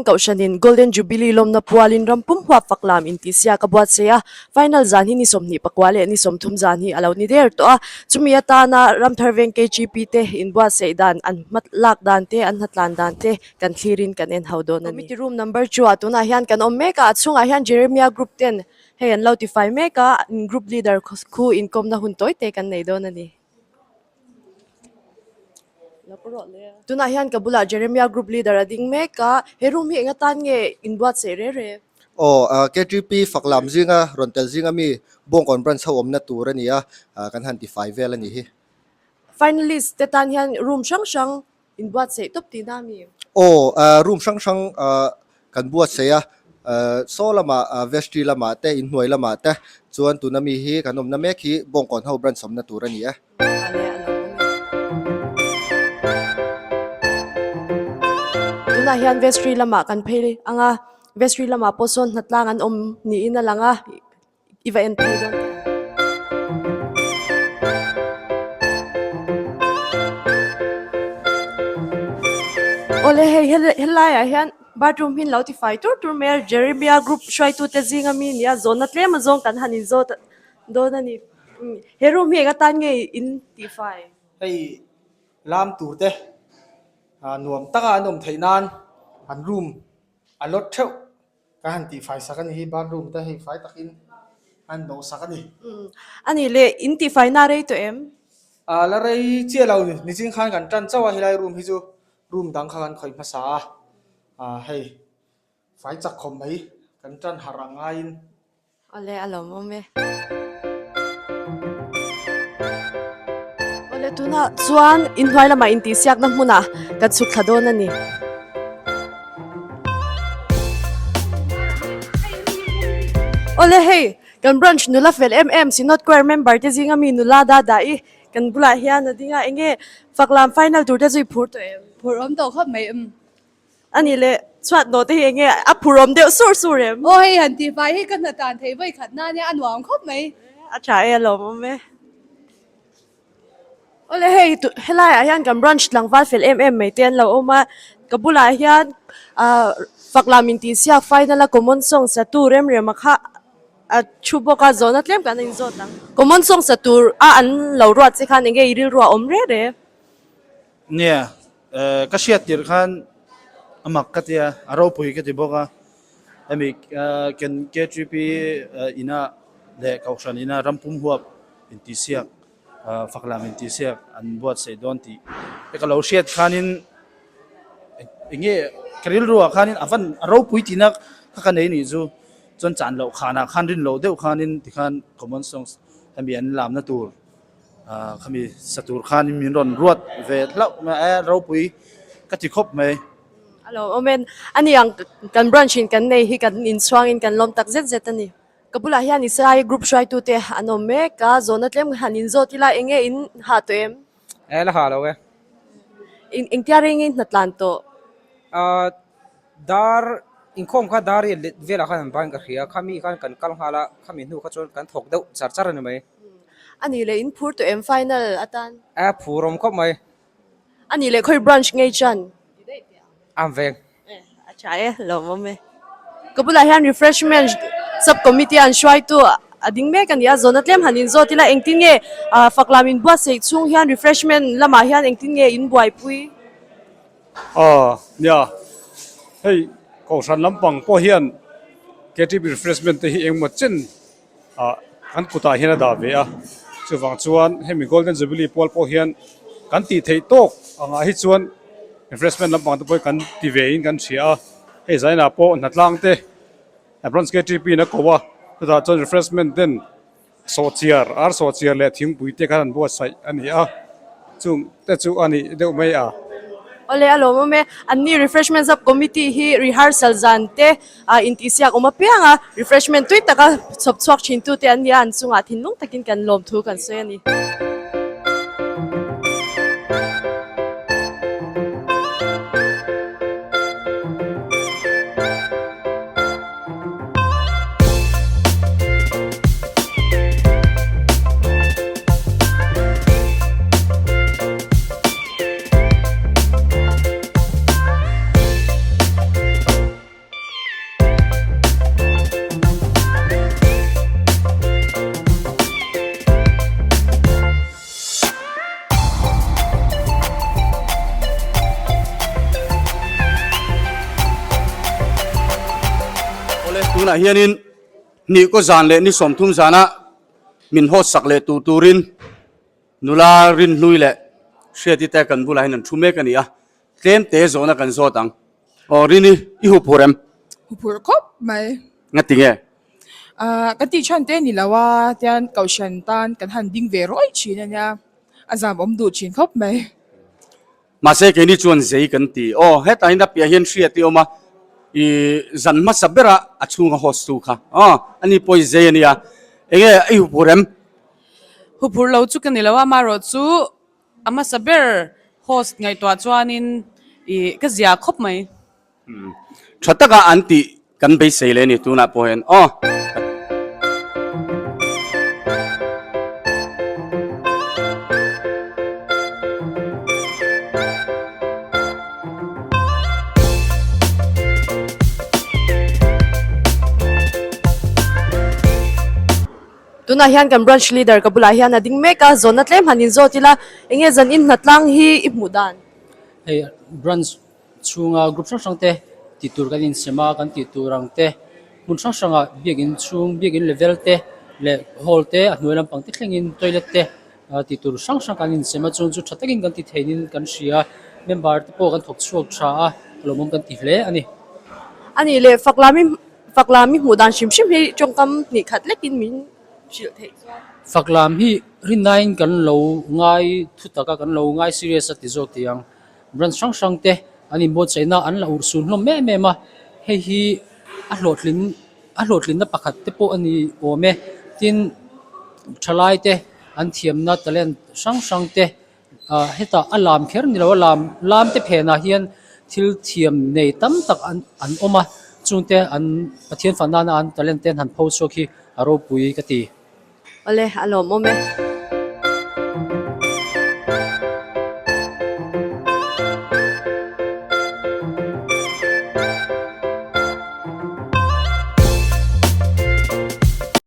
Kohhranin Golden Jubilee lawmna pualin ram pum huap fak lam intihsiak a buatsaih a, final zan hi ni 24 leh ni 30 zan hi a lo ni der tawh a. Chumi atana Ramthar Veng KGP te inbuatsaih dan, an hma lak dan te, an hnatlan dan te kan thlirin kan en ho dawn a ni. Committee room number 2 ah tunah hian kan awm mek a, a chhungah hian Jeremiah group ten hei an lo tifai mek a, group leader khu inkawmna hun tawi te kan nei dawn a ni. Tunah hian ka bulah Jeremiah group leader a ding mek a, he room hi eng atan nge inbuatsaih re re? Aw, KTP fak lam zinga rawn tel zinga mi Bawngkawn branch ho awmna tur a ni a, kan han tifai vel a nih hi. Finalist te tan hian room hrang hrang Inbuatsaih tawp tihna a mi? Aw, room hrang hrang kan buatsaih a, saw lamah vestry lamah te inhnuai lamah te chuan tuna mi hi kan awmna mek hi Bawngkawn ho branch awmna tur a ni e. Tunah hian vestry lamah kan phei ang a, vestry lamah pawh sawn hnatlang an awm niin a lang a. I va en phei dawn teh ang. Awle hei helaiah hian bathroom hi an lo tifai tur tur mai a, Jeremia group hruaitute zinga mi nia zawnna tlem a zawng kan han inzawt dawn a ni. He room hi eng atan nge in tifai? Hei lam tur te nuam taka an awm theih nan an room a lot theuh. Ka han tihfai sak a ni hi, bathroom te hei fai takin an dawh sak a ni. A nih leh, in tihfaina a rei tawh em? A la rei chiah lo, nichin khan kan tan chauh a, helai room hi chu room dang kha kan khawih hmasa a, hei fai chak khawp mai, kan tan harh ang ngaiin. Awle a lawmawm e. Awle tunah chuan inhnuai lamah intihsiakna hmunah kan chhuk thla dawn a ni. Awle hei kan branch nula fel em em Synod Choir member te zinga mi nula da dah i kan bulah hian a ding a enge faklam final tur te chu i phur tawh em? Phur awm tawh khawp mai umm. A nih leh chhuat nawh te hi enge a phur awm deuh sur sur em? Aw hei han tih fai hi ka hna tan theih vawi khat na nia a nuam khawp mai. A tha e a lawmawm e. Awle hei helai ah hian kan branch tlangval fel em em mai te an lo awm a, ka bulah hian ah faklam intihsiak final a common song satu rem rem a kha a thu bawk a zawhna tlem kan inzawt ang. Common song satu a an lo ruat che khan enge i rilru a awm reh reh? Nia, ka hriat tirh khan a mak ka tia, a ropui ka ti bawk a. Hemi kan KTP ina leh Kohhran ina rampum huap intihsiak, faklam intihsiak an buatsaih dawn tih te ka lo hriat khanin eng nge ka rilruah khanin a van a ropui tihna kha ka nei nih chu. Chuan chan loh khanah khan rin loh deuh khanin tikhan common songs hemi an lamna tur Khami sa tur khan min rawn ruat ve hlauh mai a, ropui ka ti khawp mai. A lo awm en. A ni ang kan branch in kan nei hi kan inchhuang in kan lawm tak zet zet a ni. Ka bulah hian Israel group hruaitute an awm mek a, zawhna tlem han inzawt ila eng nge in hah tawh em? E la hah lo e. Engtia reng in hnatlan tawh? Dar inkhawm kha dar riat let velah khan an ban ka hria, khami khan kan kal nghal a, khami hnu kha chuan kan thawk deuh char char a ni mai. A nih leh in phur tawh em final atan? A phur awm khawp mai. A nih leh khawi branch ngei chuan? Am veng. A tha e, lawmawm e. Ka bulah hian refreshment sub committee an hruaitu a ding mek a ni a, zawhna tlem han inzawt ila engtin nge faklam inbuatsaih chhung hian refreshment lamah hian engtin nge in buaipui? Aw nia, hei Kohhran lampang pawh hian KTP refreshment te hi engmaw chen ah kan kutah hian a dah ve a, chuvang chuan hemi Golden Jubilee pual pawh hian kan tih theih tawk angah hi chuan refreshment lampang te pawh hi kan ti ve in kan hria a, hei zainah pawh hnatlang te Branch KTP in a ko a, chutah chuan refreshment ten Sawhchiar, ar sawhchiar leh thingpui te khan an buatsaih a ni a, chung te chu a nih deuh mai a. Awle a lawmawm e, anni refreshment sub committee hi rehearsal zan te intihsiak awm apiang a, refreshment tui taka chhawp chhuak thin tu te an ni a, an chungah thinlung takin kan lawm thu kan sawi a ni. Tunah hianin ni kaw zan leh ni 30 zana min host sak leh tur turin nula Rinhlui leh Hriati te kan bulah hian an thu mek a ni a, tlem te zawhna kan zawt ang. Aw Rini, i huphur em? Huphur khawp mai. Ngati nge? Ahh ka tih chhan te ni lo a, tian Kohhran tan kan han ding ve rawih thin a nia, a zam awm duh thin khawp mai. Mahse keini chuan zei kan ti. Aw hetah hian a piah hian hriat i awm a, i zan hmasa bera a chhunga host tu kha. Aw ani pawh i zei a nia. Enge i huphur em? Huphur lo chu ka ni lo a, amaherawh chu a hmasa ber host ngaihtuah chuanin i ka zia khawp mai. Tha taka an tih kan beisei leh a ni tunah pawh hian aw. Tunah hian kan branch leader ka bulah hian a ding mek a, zawnna tlem han inzawt ila enge zan in hnatlang hi i hmuh dan? Hei branch chhunga group hrang hrang te tih tur kan insem a, kan tih tur ang te hmun hrang hrangah biakin chhung biakin level te leh hall te a hnuai lampang te thlengin toilet te ah tih tur hrang hrang kan insem a chuan chu tha takin kan ti theinin kan hria member te pawh kan thawk chhuak tha a lawmawm kan ti hle a ni. A nih leh Faklami Faklami hmuh dan hrim hrim hi tawngkam hnih khat lekin min hrilh theih chuan. Faklam hi rinnain kan lo ngai thu taka kan lo ngai serious a ti zawk tih ang. Branch hrang hrang te an inbuatsaihna an la urhsun hlawm em em a, hei hi a hlawhtlin a hlawhtlinna pakhat te pawh a ni awm e. Tin, thalai te an thiamna talent hrang hrang te ah hetah a lam kher ni lo a lam lam te phenah hian thil thiam nei tam tak an an awm a, chungte an Pathian fah nana an talent te an han pho chhuak hi a ropui ka ti. Awle, a lawmawm e.